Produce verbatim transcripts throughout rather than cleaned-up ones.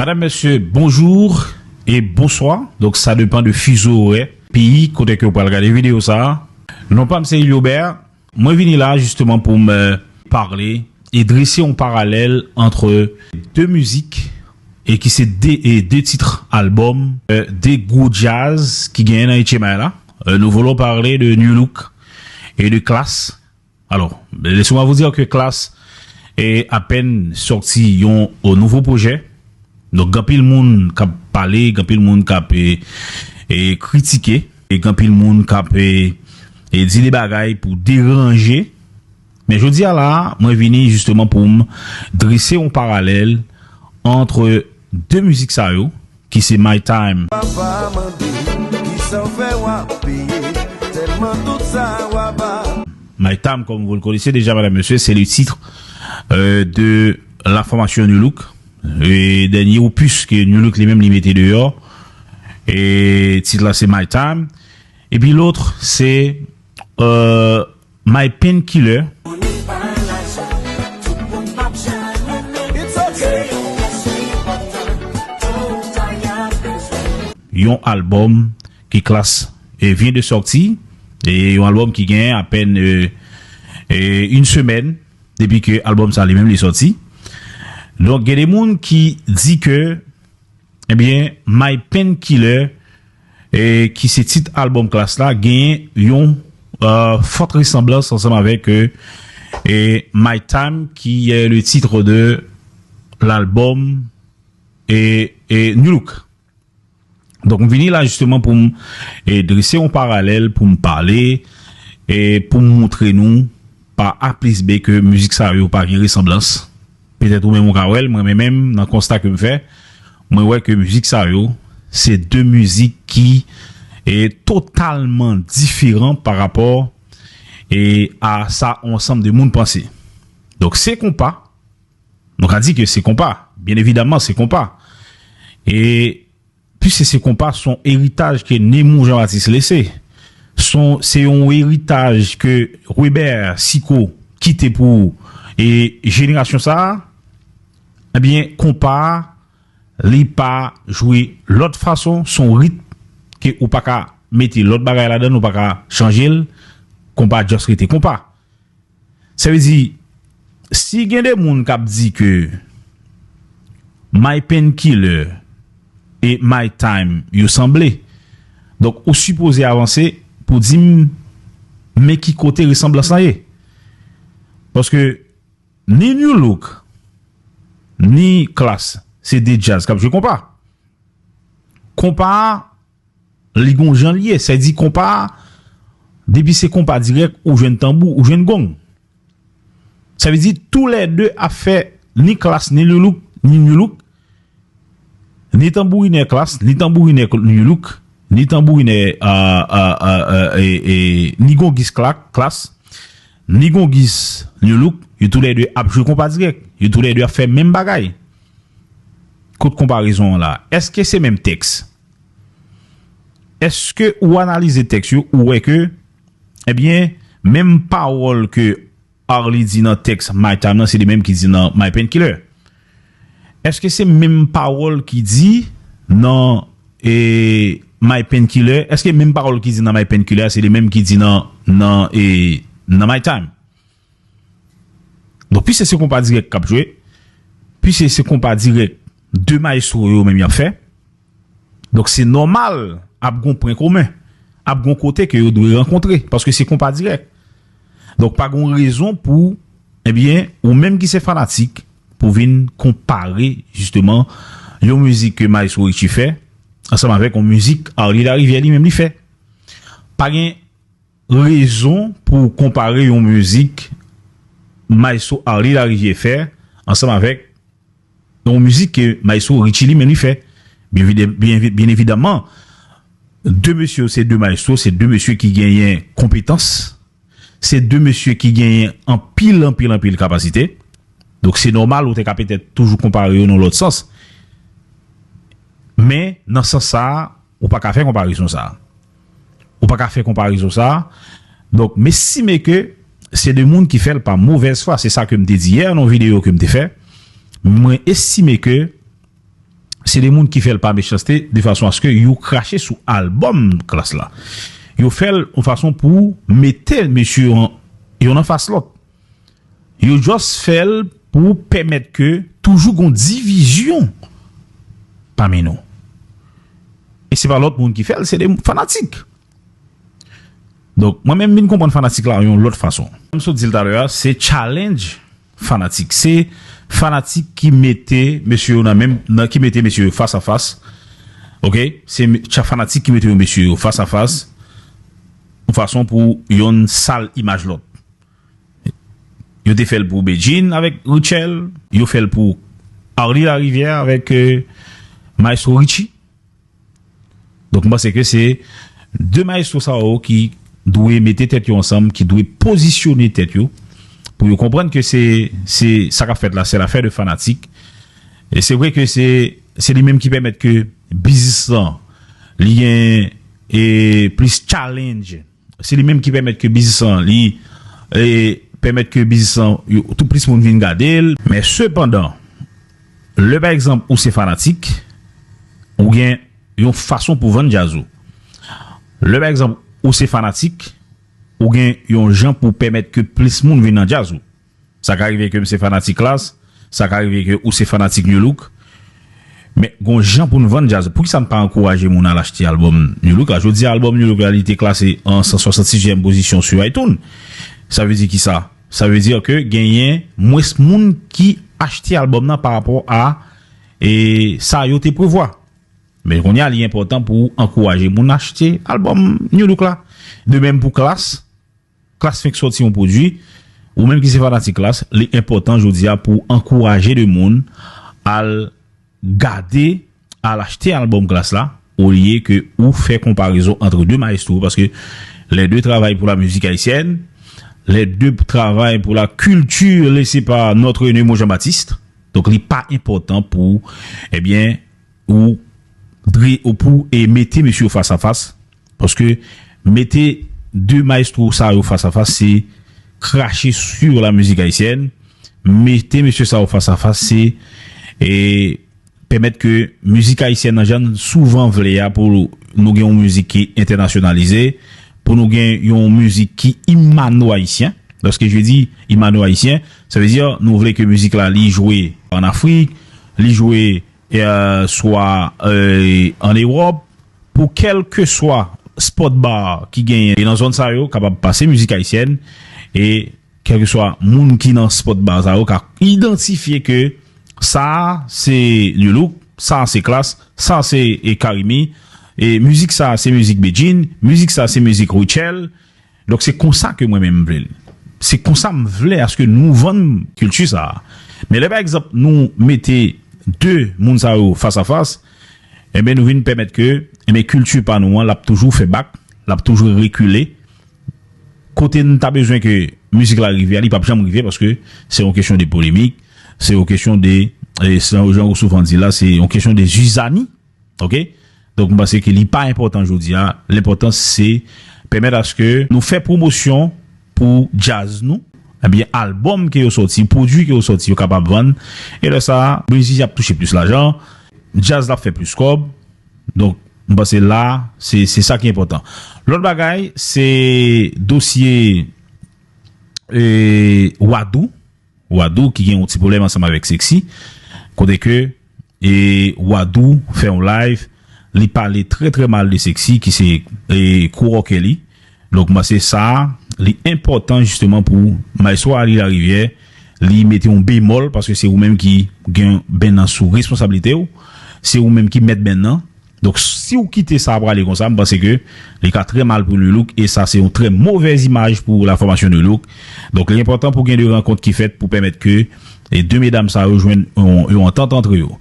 Madam, mesye, bonjou e bonswa. Donk, sa depann de fizo orè peyi kote ke w pral gade videyo sa a. Non pa m se Ilio Bè. Mwen vini la jisteman pou m, euh, pale e drese yon paralèl ant de mizik e ki se de, e de tit albòm, euh, de gwo djaz ki genyen nan H M I la. Euh, nous voulons parler de Nu Look et de Klass. Alors, laissez-moi vous dire que Klass est à peine sorti yon, un nouveau projet. Donk, gen anpil moun k ap pale, gen anpil moun k ap, e, e, kritike, e gen anpil moun k ap, e, e, di de bagay pou deranje. Men jodi a la, mwen vini jisteman pou m drese yon paralèl ant de mizik sa yo, ki se My Time. Papa mande, kisa w fè w ap peye? Tèlman tout sa w ap a. My Time, comme vous le connaissez déjà, madame, monsieur, c'est le titre, euh, de la formation Nu Look. E dènye opus ke Nu Look li menm li mete deyò. E tit la se My Time. Epi lòt se, euh, My Painkiller. Yon albòm ke Klass, e, vyen de sòti, e yon albòm ki gen apèn, e, e, yon semèn depi ke albòm sa li menm li sòti. Donk, gen de moun ki di ke, ebyen, My Painkiller, e, ki se tit albòm Klass la, gen yon, e, fòt resanblans ansanm avèk, e, e, My Time, qui est le titre de l'album, e, e, Nu Look. Donk, m vini la jisteman pou m, e, drese yon paralèl, pou m pale, e pou m montre nou pa A plis B ke mizik sa yo pa gen resanblans. Petèt ou menm ou ka wè l, mwen menm, menm nan konsta ke m fè, mwen wè ke mizik sa yo se de mizik ki, e, totalman diferan pa rapò, e, a sa yon ansanm de moun panse. Donk, se konpa, nou ka di ke se konpa, byen evidaman, se konpa. E piske se konpa, se yon eritaj ke Nemou Jean Baptiste lese. Se yon, se yon eritaj ke Weber Sicot kite pou, e, jenerasyon sa a. Ebyen, konpa a, li pa jwe lòt fason, se yon ritm ke ou pa ka mete lòt bagay ladan l, ou pa ka chanje l. Konpa just rete konpa. Sa vle di, si gen de moun k ap di ke My Painkiller e My Time yo sanble, donk ou sipoze avanse pou di m men ki kote resanblans lan ye. Paske ni Nu Look, ni Klass, se de djaz k ap jwe konpa. Konpa a, li gon jan li ye. Sa di konpa a, depi se konpa dirèk, ou jwenn tanbou, ou jwenn gong. Sa vle di, toulède ap fè ni Klass, ni Nu Look, ni Nu Look, ni tanbourinè Klass, ni tanbourinè Nu Look, ni tanbourinè, a, a, a, a, e, e, ni gongis Klass, ni gongis Nu Look, yo toulède ap jwe konpa dirèk. Yo toulède ap fè menm bagay. Kot konparezon an la? Èske se menm tèks? Èske ou analize tèks yo, ou wè ke, ebyen, menm pawòl ke Arly di nan tèks My Time nan, se li menm ki di nan My Painkiller? Èske se menm pawòl ki di nan, e, My Painkiller? Èske menm pawòl ki di nan My Painkiller, se li menm ki di nan, nan, e, nan My Time? Donk, piske se konpa dirèk k ap jwe, piske se konpa dirèk de mayestwo yo menm y ap fè, donk, se nòmal ap gon pwen komen, ap gon kote ke yo dwe rankontre, paske se konpa dirèk. Donk, pa gon rezon pou, ebyen, ou menm ki se fanatik, pou vin konpare, jisteman, yon mizik ke mayestwo Richie fè, ansanm avèk yon mizik Arly Larivière li menm li fè. Pa gen rezon pou w konpare yon mizik mayestwo Arly Larivière fè ansanm avèk yon mizik ke mayestwo Richie li menm li fè. Byen evide-, byen evi-, byen evidaman, de mesye yo se de mayestwo, se de mesye ki genyen konpetans, se de mesye ki genyen anpil, anpil, anpil kapasite. Donk, se nòmal ou te ka petèt toujou konpare yo nan lòt sans. Men, nan sans sa a, ou pa ka fè konparezon sa a. Ou pa ka fè konparezon sa a. Donk, m estime ke se de moun ki fè l pa movèz fwa. Se sa ke m te di yè nan yon videyo ke m te fè. Mwen estime ke, Se de moun ki fè l pa mechanste, de fason aske yo krache sou albòm Klass la. Yo fè l yon fason pou mete mesye yo an, yonn anfas lòt. Yo just fè l pou pèmèt ke toujou gon divizyon pami nou. E se pa lòt moun ki fè l, se de fanatik. Donk, mwen menm vin konprann fanatik la yon lòt fason. M sot di l talè a, se challenge fanatik. Se fanatik ki mete mesye yo nan menm, nan, ki mete mesye yo fas a fas. Oke? Se me- cha- fanatik ki mete yo mesye yo fas a fas. Yon fason pou yonn sal imaj lòt. Yo te fè l pou Bedjine avèk Rutshelle. Yo fè l pou Arly Larivière avèk euh, Maestro Richie. Donk, m panse ke se de maestro sa yo ki dwe mete tèt yo ansanm, ki dwe pozisyone tèt yo, pou yo konprann ke se, se sa k ap fèt la, se lafè de fanatik. E se vre ke se, se li menm ki pèmèt ke biznis lan, li gen e, plis challenge. Se li menm ki pèmèt ke biznis lan, li e, pèmèt ke biznis lan, yo- tou plis moun vin gade l. Men sepandan, lè pa egzanp ou se fanatik, ou gen yon fason pou vann djaz ou. Lè pa egzanp ou se fanatik, ou gen yon jan pou pèmèt ke plis moun vin nan djaz ou. Sa ka rive ke m se fanatik Klass, sa ka rive ke ou se fanatik Nu Look. Men gon jan pou n vann djaz. Poukisa n pa ankouraje moun al achte albòm Nu Look la? Jodi a, albòm Nu Look la, li te klase an san swasannsiziyèm pozisyon sou iTunes. Sa vle di ki sa? Sa vle di ke genyen mwens moun ki achte albòm nan pa rapò a e, sa yo te prevwa. Men kounye a, li enpòtan pou ankouraje moun achte albòm Nu Look la. De menm pou Klass. Klass fenk sòti yon pwodui, ou menm ki se fanatik Klass, li enpòtan jodi a pou ankouraje de moun al gade, al achte albòm Klass la, olye ke ou fè konparezon ant de maestro, paske les deux travaillent pour la musique haïtienne, les deux travaillent pour la culture laissée par notre Nemo Jean-Baptiste. Donk, li pa enpòtan pou, ebyen, ou dre ou pou e mete mesye yo fas a fas. Paske mete de maestro sa yo fas a fas, se krache sur la musique haïtienne. Mete mesye sa yo fas a fas, se e, pèmèt ke mizik ayisyèn nan jan n souvan vle a, pou nou gen yon mizik ki entènasyonalize, pou nou gen yon mizik ki imano-ayisyen. Lòske je di imano-ayisyen, sa vle di nou vle ke mizik la li jwe an Afrik, li jwe euh, swa euh, an Ewòp, pou kèlkeswa spot bar ki genyen nan zòn sa yo, kapab pase mizik ayisyèn, e kèlkeswa moun ki nan spot bar sa yo ka idantifye ke sa a se Nu Look, sa a se Klass, sa a se e Carimi, e mizik sa a se mizik Bedjine, mizik sa a se mizik Rutshelle. Donk se konsa ke mwen menm m vle l. Se konsa m vle aske nou vann kilti sa a. Men lè pa egzanp nou mete de moun sa yo fas a fas, enben nou vin pèmèt ke enben kilti pa nou an l ap toujou fè bak, l ap toujou rekile. Kote n ta bezwen ke mizik la rive a, li p ap janm rive paske se yon kesyon de polemik, se yon kesyon de, e, se yon, jan ou souvan di la, se yon kesyon de zizani. Oke? Donk m panse ke li pa enpòtan jodi a. Lenpòtans se pèmèt aske nou fè pwomosyon pou djaz nou, ebyen albòm ke yo sòti, pwodui ke yo sòti, yo kapab vann. E lè sa a, mizik ap touche plis lajan, djaz la ap fè plis kòb. Donk m panse la, se se sa ki enpòtan. Lòt bagay, se dosye e, Wadou. Wadou ki gen yon ti pwoblèm ansanm avèk Sexy. Kote ke e, Wadou fè yon live, li pale trè trè mal de Sexy ki se e, kowòkè li. Donk m panse sa a, li enpòtan jisteman pou Maestro Arly Larivière, li mete yon bemòl, paske se ou menm ki gen benn nan sou responsablite w, se ou menm ki mèt benn nan. Donk si w kite sa prale konsa, m panse ke li ka trè mal pou Nu Look, e sa se yon trè movèz imaj pou la fòmasyon Nu Look. Donk li enpòtan pou gen de rankont ki fèt pou pèmèt ke e de medam sa yo jwenn yon, yon antant antre yo.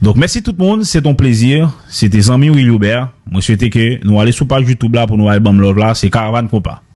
Donk mèsi tout moun, se t on plezi, se te zanmi w Williobert. Mwen swete ke nou ale sou paj YouTube la pou nou al ban m love la, se Karavàn Konpa.